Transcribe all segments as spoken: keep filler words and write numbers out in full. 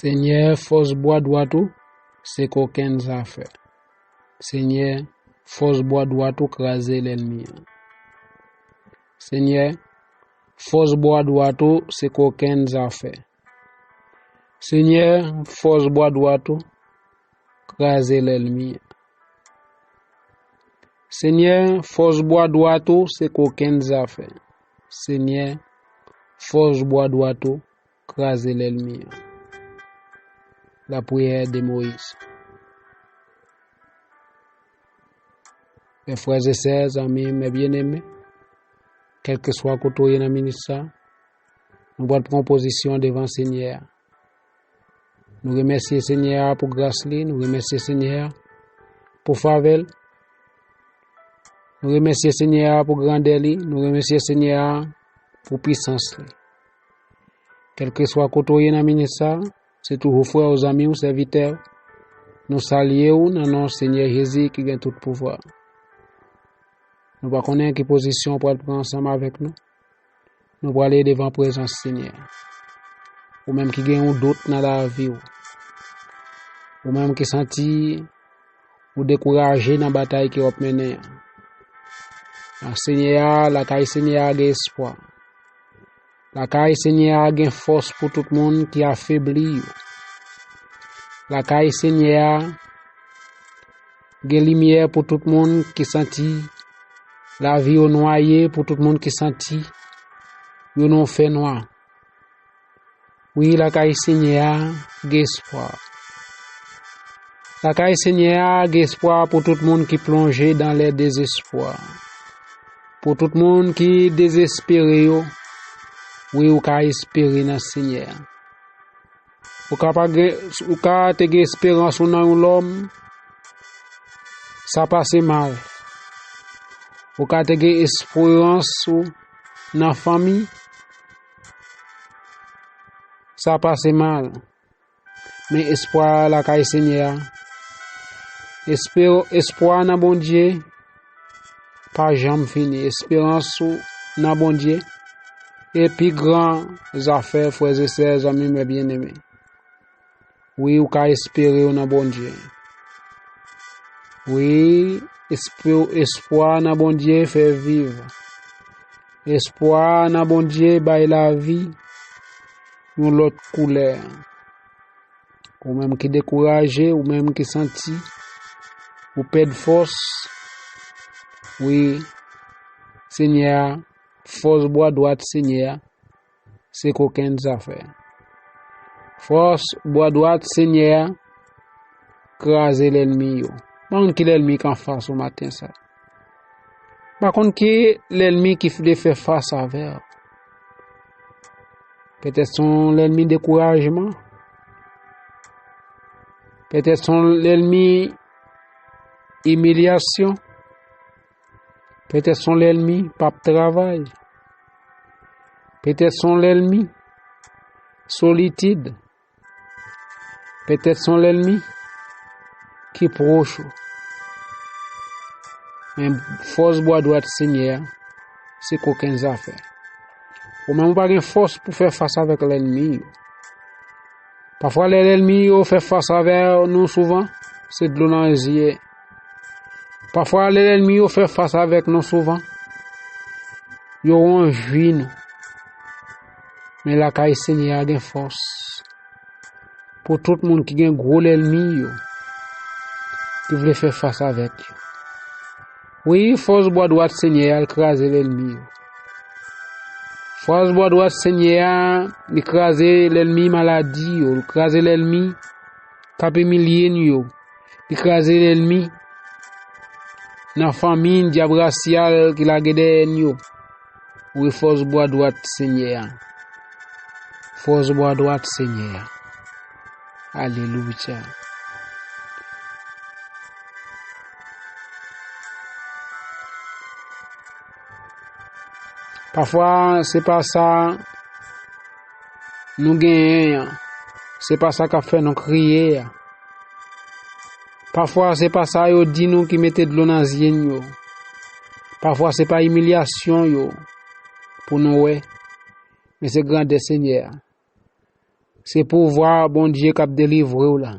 Senyè, fòs bwa dwat ou, se kokenn zafè. Senyè, fòs bwa dwat ou kraze lènmi an. Senyè, fòs bwa dwat ou, se kokenn zafè. Senyè, fòs bwa dwat ou, kraze lènmi an. Senyè, fòs bwa dwat ou, se kokenn zafè. Senyè, fòs bwa dwat ou, kraze lènmi an. Lapriyè de Moyiz. Mes frères et sœurs, zanmi m byeneme, kèlkeswa kote w ye nan minit sa, nou pral pran pozisyon devan Senyè a. Nou remèsye Senyè a pou gras li, nou remèsye Senyè a pou favè l, nou remèsye Senyè a pou grandè li, nou remèsye Senyè a pou pisans li. Kèlkeswa kote w ye nan minit sa, se toujou frè w, zanmi w, sèvitè w. Nou salye w nan non Senyè Jezi ki gen tout pouvwa. Nou pa konnen ki pozisyon w pral pran ansanm avèk nou. Nou prale devan prezans Senyè a. Ou menm ki gen yon dout nan lavi w. Ou menm ki santi ou dekouraje nan batay ke w ap mennen an. Nan Senyè a, lakay Senyè a gen espwa. Lakay Senyè a gen fòs pou tout moun ki afebli yo. Lakay Senyè a gen limyè pou tout moun ki santi lavi yo nwaye, pou tout moun ki santi yo nan yon fènwa. Wi, lakay Senyè a gen espwa. Lakay Senyè a gen espwa pou tout moun ki plonje dans le désespoir. Pou tout moun ki dezespere yo, wi, ou ka espere nan Senyè a. Ou ka pa gen, ou ka te gen esperans ou nan yon lòm, sa pase mal. Ou ka te gen esperans ou nan fanmi, sa pase mal. Men espwa lakay Senyè a. Espe-, espwa nan Bondye pa janm fini. Esperans ou nan Bondye e pi gran zafè, frè e sè, zanmi m byeneme. Wi, ou ka espere w nan Bondye. Wi, espe-, espwa nan Bondye fè viv. Espwa nan Bondye bay lavi yon lòt koulè. Ou menm ki dekouraje, ou menm ki santi ou pèd fòs, wi, Senyè a, fòs bwa dwat Senyè a, se kokenn zafè. Fòs bwa dwat Senyè a kraze lènmi yo. Pa konn ki lènmi k anfas ou maten sa. Pa konn ki lènmi ki vle fè fas avè w. Petèt se yon lènmi dekourajman. Petèt se yon lènmi imilyasyon. Petèt se yon lènmi p ap travay. Petèt se yon lènmi solitid. Petèt se yon lènmi ki pwòch ou. Men fòs bwa dwat Senyè a, se kokenn zafè. Ou menm ou pa gen fòs pou fè fas avèk lènmi yo. Pafwa lè lènmi yo fè fas avè nou souvan, se dlo nan zye. Pafwa lè lènmi yo fè fas avèk nou souvan, yo wonji nou. Men lakay Senyè a gen fòs pou tout moun ki gen gwo lènmi yo, ki vle fè fas avèk yo. Wi, fòs bwa dwat Senyè a al kraze lènmi yo. Fòs bwa dwat Senyè a, li kraze lènmi maladi yo, li kraze lènmi k ap imilye n yo, li kraze lènmi nan fanmi n, dyab rasyal ki lage dèyè n yo. Wi, fòs bwa dwat Senyè a. Fòs bwa dwat Senyè a. Alelouya. Pafwa, se pa sa nou genyen an. Se pa sa k ap fè nou kriye a. Pafwa, se pa sa yo di nou ki mete dlo nan zye n yo. Pafwa, se pa imilyasyon yo pou nou wè, men se grandè Senyè a. Se pouvwa Bondye k ap delivre w la.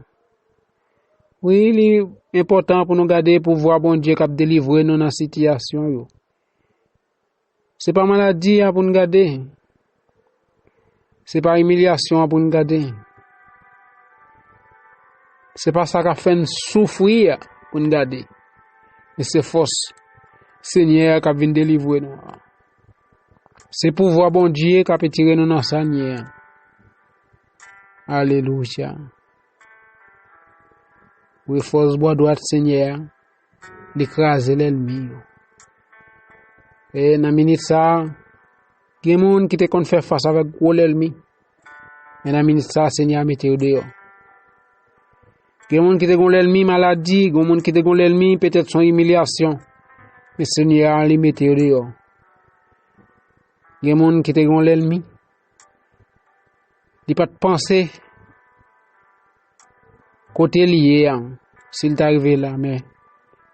Wi, li enpòtan pou nou gade pouvwa Bondye k ap delivre nou nan sitiyasyon yo. Se pa maladi a pou n gade. Se pa imilyasyon an pou n gade. Se pa sa k ap fè n soufri a pou n gade. Men se fòs Senyè a k ap vin delivre nou an. Se pouvwa Bondye k ap etire nou nan sa n ye a. Alelouya. Wi, fòs bwa dwat Senyè a, li kraze lènmi yo. E nan minit sa a, gen moun ki te konn fè fas avèk gwo lènmi. Men nan minit sa a, Senyè a mete yo deyò. Gen moun ki te gon lènmi maladi, gen moun ki te gon lènmi petèt son imilyasyon. Men Senyè a, li mete yo deyò. Gen moun ki te gon lènmi, li pa t panse kote li ye a, si l ta rive la, men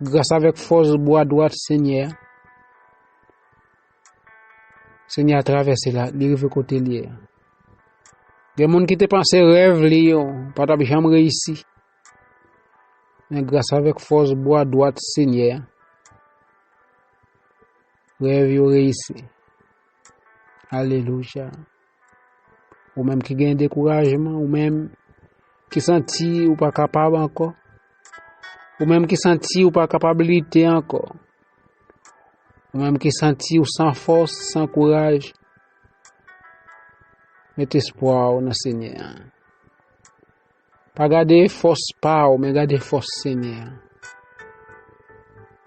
gras avèk fòs bwa dwat Senyè a, Senyè a travèse la, li rive kote li ye a. Gen moun ki te panse rèv li yo pa t ap janm reyisi. Men gras avèk fòs bwa dwat Senyè a, rèv yo reyisi. Alelouya. Ou menm ki gen dekourajman, ou menm ki santi ou pa kapab ankò, ou menm ki santi ou pa kapab lite ankò, ou menm ki santi ou san fòs, san kouraj, met espwa w nan Senyè a. Pa gade fòs pa w, men gade fòs Senyè a.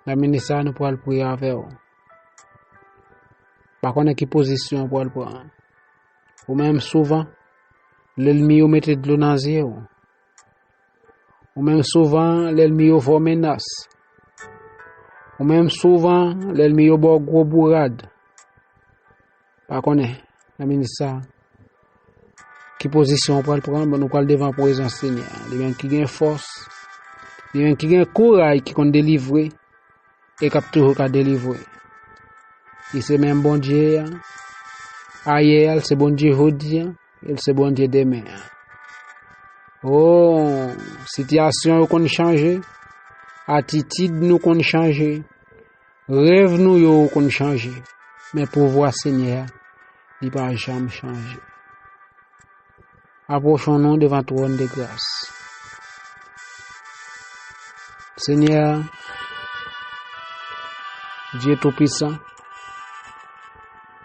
Nan minit sa a, nou pral priye avè w. Pa konnen ki pozisyon w pral pran. Ou menm souvan, lènmi yo mete dlo nan zye w. Ou menm souvan, lènmi yo fè w menas. Ou menm souvan, lènmi yo ba w gwo bourad. Pa konnen, nan minit sa a, ki pozisyon w pral pran, men nou pral devan prezans Senyè a. Li menm ki gen fòs, li menm ki gen kouraj, ki konn delivre, e k ap toujou ka delivre. Li se menm Bondye a, ayè a, l se Bondye jodi a, e l se Bondye demen an. O, sitiyasyon yo konn chanje, atitid nou konn chanje, rèv nou yo konn chanje, men pouvwa Senyè a, li pa janm chanje. Apwochon nou devan twòn de gras. Senyè, Dye Toupisan,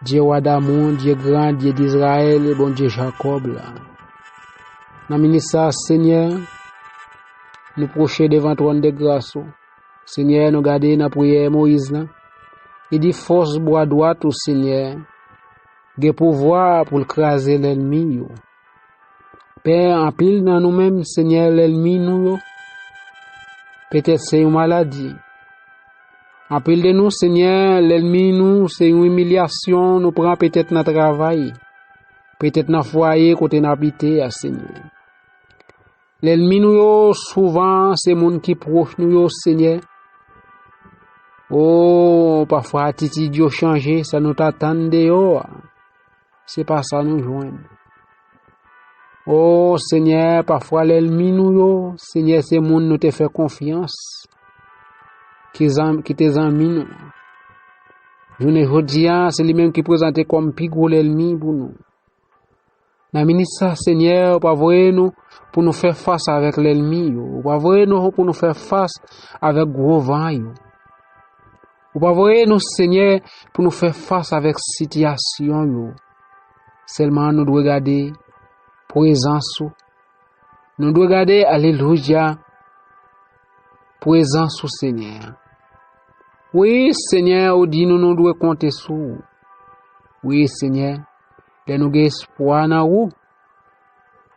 Dye Wa damou, Dye Gran, Dye Dizrayèl, Bondye Jakòb la. Nan minit sa, Senyè, nou pwoche devan twòn de gras ou. Senyè, nou gade nan priyè Moyiz lan. Li di, fòs bwa dwat ou, Senyè, gen pouvwa pou l kraze lènmi yo. Pè, anpil nan nou menm, Senyè, lènmi nou yo, petèt se yon maladi. Anpil de nou, Senyè, lènmi nou, se yon imilyasyon nou pran petèt nan travay, petèt nan fwaye kote n abite a, Senyè. Lènmi nou yo, souvan, se moun ki pwòch nou yo, Senyè. O, pafwa atitid yo chanje, sa nou t atann deyò a, se pa sa nou jwenn. O, Senyè, pafwa lènmi nou yo, Senyè, se moun nou te fè konfyans, ki zan-, ki te zanmi nou. Jounen jodi a, se li menm ki prezante kòm pi gwo lènmi pou nou. Nan minit sa, Senyè, ou pa voye nou pou nou fè fas avèk lènmi yo. Ou pa voye nou pou nou fè fas avèk gwo van yo. Ou pa voye nou, Senyè, pou nou fè fas avèk sitiyasyon yo. Sèlman nou dwe gade prezans ou. Nou dwe gade, alelouya, prezans ou, Senyè. Wi, Senyè, ou di nou, nou dwe konte sou ou. Wi, Senyè, lè nou gen espwa nan ou,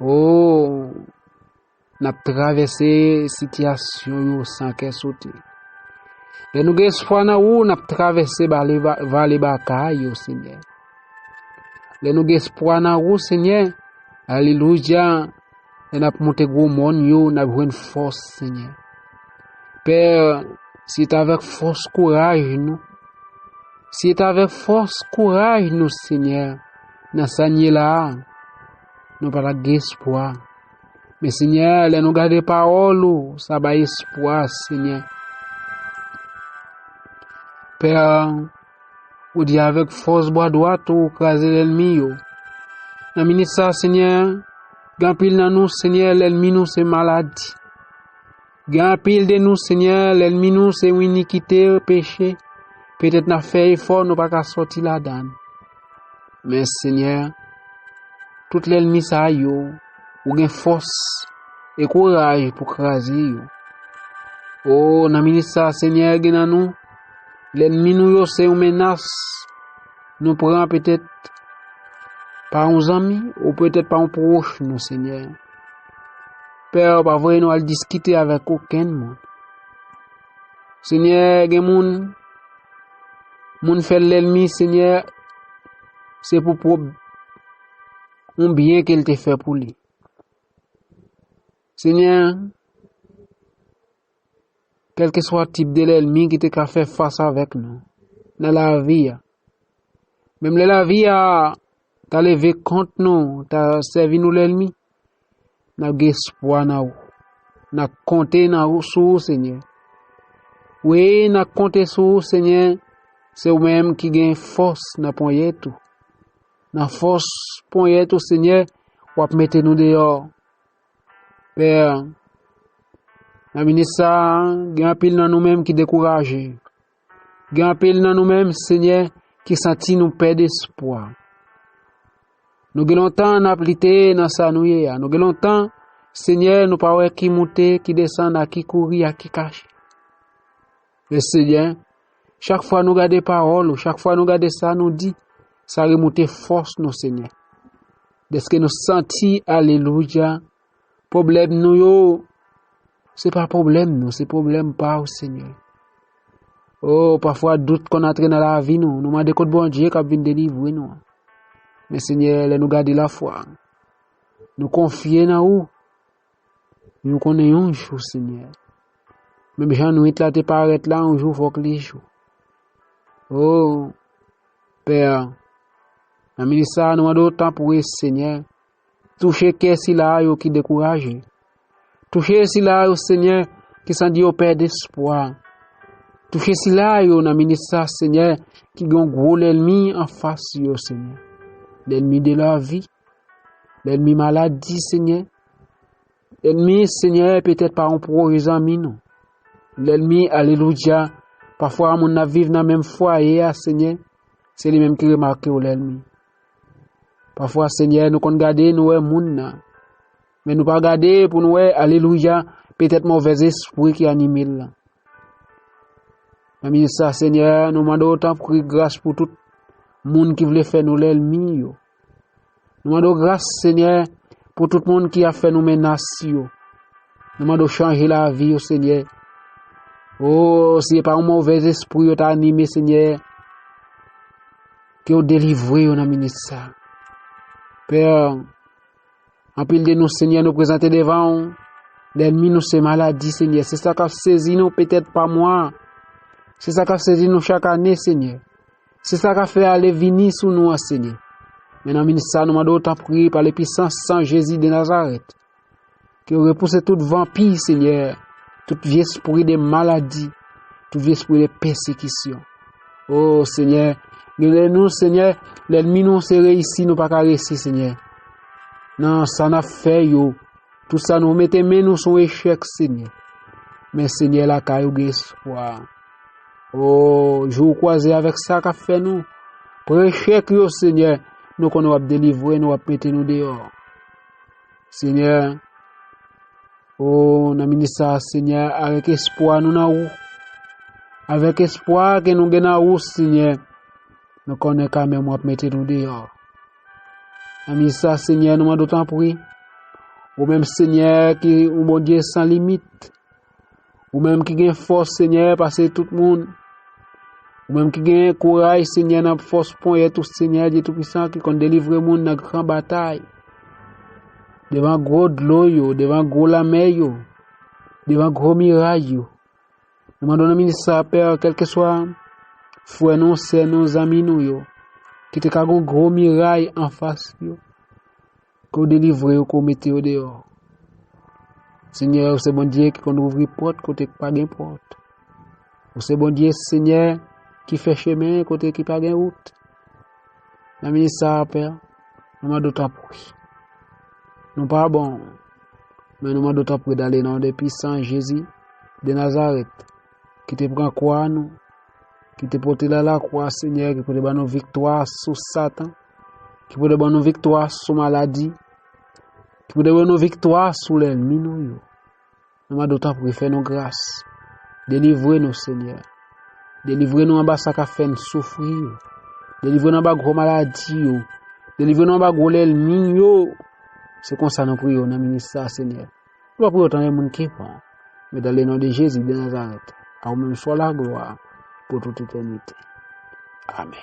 o, n ap travèse sitiyasyon yo san kè sote. Lè nou gen espwa nan ou, n ap travèse bale ba-, vale batay yo, Senyè. Lè nou gen espwa nan ou, Senyè, alelouya, lè n ap monte gwo mòn yo, n ap jwenn fòs, Senyè. Pè, se t avèk fòs kouraj nou. Se t avèk fòs kouraj nou, Senyè, nan sa n ye la a, nou pa t ap gen espwa. Men, Senyè, lè nou gade pawòl ou, sa bay espwa, Senyè. Pè, ou di avèk fòs bra dwat ou kraze lènmi yo. Nan minit sa, Senyè, gen anpil nan nou, Senyè, lènmi nou se maladi. Gen anpil de nou, Senyè, lènmi nou se inikite, peche. Petèt n ap fè efò, nou pa ka sòti ladan l. Men, Senyè, tout lènmi sa yo, ou gen fòs e kouraj pou kraze yo. O, nan minit sa, Senyè, gen nan nou, lènmi nou yo se yon menas nou pran petèt pa yon zanmi ou petèt pa yon pwòch nou, Senyè. Pè, ou pa voye nou al diskite avèk okenn moun. Senyè, gen moun, moun fè l lènmi, Senyè, se pou pwòp yon byen ke l te fè pou li. Senyè, kèlkeswa tip de lènmi ki te ka fè fas avèk nou nan lavi a. Menm lè lavi a ta leve kont nou, ta sèvi nou lènmi, n ap gen espwa nan ou. N ap konte nan ou, sou ou, Senyè. Wi, n ap konte sou ou, Senyè. Se ou menm ki gen fòs nan ponyèt ou. Nan fòs ponyèt ou, Senyè, w ap mete nou deyò. Pè, nan minit sa a, gen anpil nan nou menm ki dekouraje. Gen anpil nan nou menm, Senyè, ki santi nou pèdi espwa. Nou gen lontan n ap lite nan sa nou ye a. Nou gen lontan, Senyè, nou pa wè ki moute, ki desann, ak ki kouri, ak ki kache. Men, Senyè, chak fwa nou gade pawòl ou, chak fwa nou gade sa nou di, sa remoute fòs nou, Senyè. Dèske nou santi, alelouya, pwoblèm nou yo, se pa pwoblèm nou, se pwoblèm pa w, Senyè. O, pafwa dout konn antre nan lavi nou, nou mande kot Bondye k ap vin delivre nou an. Men, Senyè, lè nou gade lafwa, nou konfye nan ou, nou konnen yon jou, Senyè, menm jan nwit la te parèt la, yon jou fòk li jou. O, Pè, nan minit sa a, nou mande w tanpri, Senyè, touche kè sila yo ki dekouraje. Touche sila yo, Senyè, ki santi yo pèdi espwa. Touche sila yo nan minit sa, Senyè, ki gen yon gwo lènmi anfas yo, Senyè. Lènmi de lavi, lènmi maladi, Senyè. Lènmi, Senyè, petèt pa yon pwòch zanmi nou. Lènmi, alelouya, pafwa moun n ap viv nan menm fwaye a, Senyè, se li menm ki remake w lènmi. Pafwa, Senyè, nou konn gade, nou wè moun nan. Men nou pa gade pou nou wè, alelouya, petèt movèzespri ki anime l lan. Nan minit sa, Senyè, nou mande w tanpri gras pou tout moun ki vle fè nou lènmi yo. Nou mande w gras, Senyè, pou tout moun ki ap fè nou menas yo. Nou mande w chanje lavi yo, Senyè. O, si se pa yon movèzespri yo ta anime, Senyè, ke w delivre yo nan minit sa. Pè, anpil de nou, Senyè, nou prezante devan w lènmi nou se maladi, Senyè. Se sa k ap sezi nou petèt pa mwa. Se sa k ap sezi nou chak ane, Senyè. Se sa k ap fè ale vini sou nou an, Senyè. Men nan minit sa, nou mande w tanpri, pa le pisans san Jezi de Nazarèt, ke w repouse tout vanpi, Senyè, tout vye espri de maladi, tout vye espri de pèsekisyon. O, Senyè, gen de nou, Senyè, lènmi nou se reyisi, nou pa ka resi, Senyè. Nan sa n ap fè yo, tout sa nou mete men nou se yon echèk, Senyè. Men, Senyè, lakay ou gen espwa. O, jou w kwaze avèk sa k ap fè nou pran echèk yo, Senyè, nou konnen w ap delivre nou, w ap mete nou deyò. Senyè, o, nan minit sa a, Senyè, avèk espwa nou nan ou, avèk espwa ke nou gen nan ou, Senyè, nou konnen kanmenm w ap mete nou deyò. Nan minit sa a, Senyè, nou mande w tanpri, ou menm, Senyè, ki yon Bondye san limit, ou menm ki gen fòs, Senyè, pase tout moun. Ou menm ki gen kouraj, Senyè, nan fòs ponyèt ou, Senyè, Dye Toupisan, ki konn delivre moun nan gran batay. Devan gwo dlo yo, devan gwo lanmè yo, devan gwo miray yo. Nou mande w nan minit sa a, Pè, kèlkeswa frè nou, sè nou, zanmi nou yo, ki te ka gen gwo miray anfas yo, ke w delivre yo, ke w mete yo deyò. Senyè, ou se Bondye ki konn ouvri pòt kote ki pa gen pòt. Ou se Bondye, Senyè, ki fè chemen kote ki pa gen wout. Nan minit sa a, Pè, nou mande w tanpri. Nou pa bon, men nou mande w tanpri, dans le nom de pisan Jezi de Nazarèt, ki te pran kwa nou, ki te pote l a lakwa, Senyè, ki pote ban nou viktwa sou Satan, ki pote ban nou viktwa sou maladi, ki pote ban nou viktwa sou lènmi nou yo. Nou mande w tanpri, fè nou gras. Delivre nou, Senyè. Delivre nou anba sa k ap fè n soufri yo. Delivre nou anba gwo maladi yo. Delivre nou anba gwo lènmi yo. Se konsa nou priye w nan minit sa a, Senyè. Nou pa priye w tankou moun ki pran. Men dans le nom de Jésus de Nazareth, a ou menm soit la gloire pour toute éternité. Amen.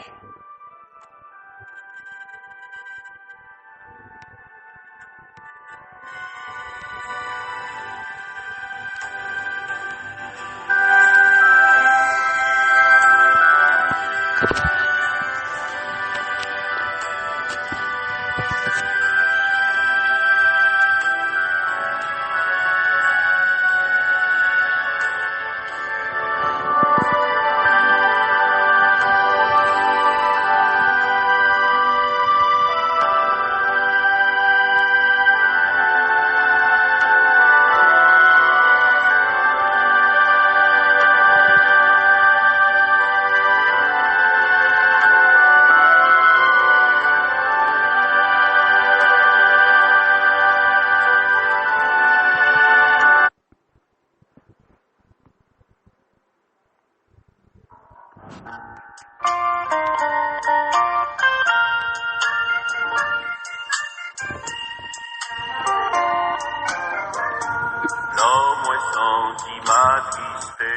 Lò mwen santi m attriste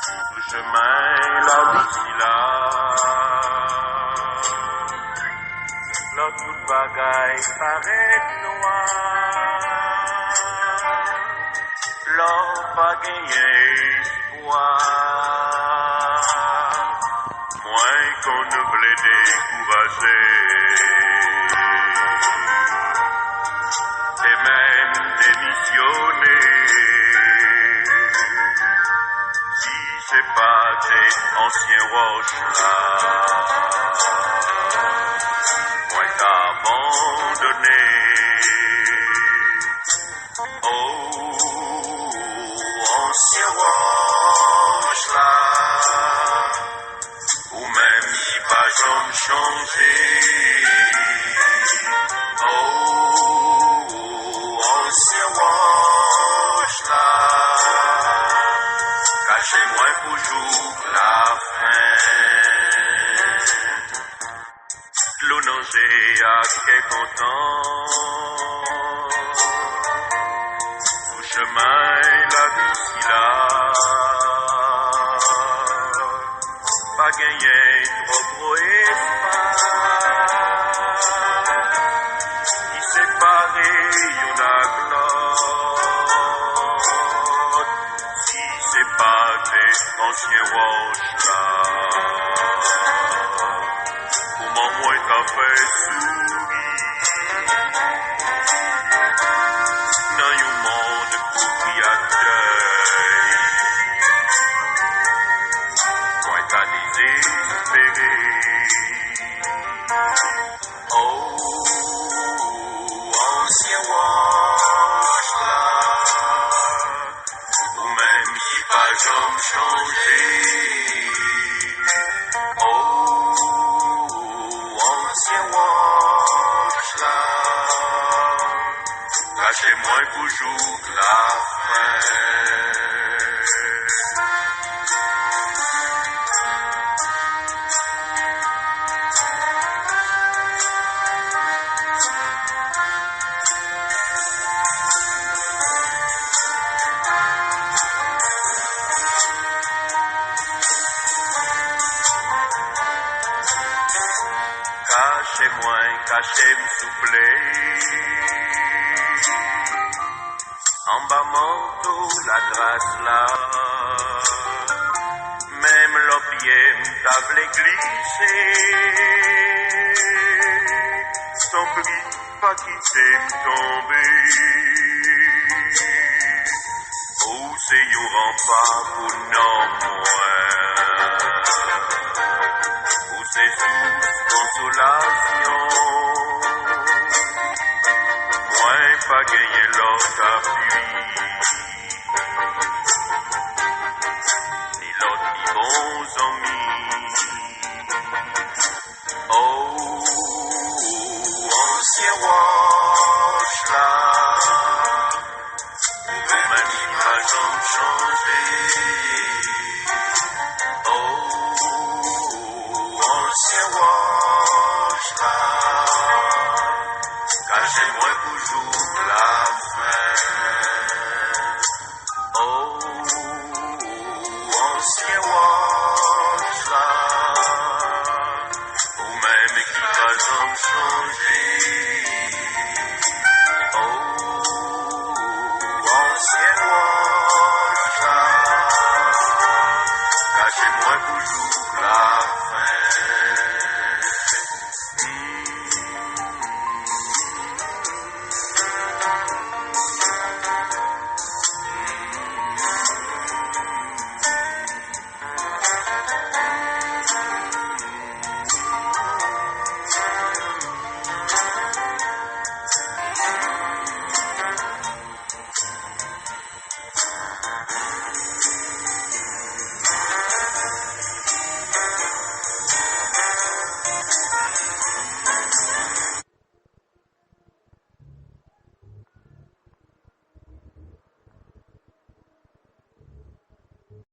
sou chemen lavi sila. Lò tout bagay parèt nwa, lò pa genyen espwa, mwen konn vle dekouraje e menm demisyone. Si se pa te ansyen wòch la, mwen t abandone. O, ansyen wòch la, ou menm ki pa janm chanje. O, ansyen wòch la, kache mwen pou jouk lafen. Dlo nan je ak kè kontan sou chemen lavi sila. Pa genyen twò gwo espas ki separe youn ak lòt. Si se pa te ansyen wòch la, kouman mwen ta fè souri nan yon mond kouvri ak dèy? Mwen ta dezespere. O, ansyen wòch la, ou menm ki pa janm chanje. O, Mwen pou jouk lafen. Kache mwen, kache m souple. Anba manto lagras la, menm lò pye m ta vle glise. Tanpri, pa kite m tonbe. Ou se yon ranpa pou nanm mwen. Ou se sous konsolasyon. Mwen pa genyen lòt apui, ni lòt pi bon zanmi. Oh, ansyen wòch la, ou menm li pa janm chanje. Oh, ansyen wòch la, kache mwen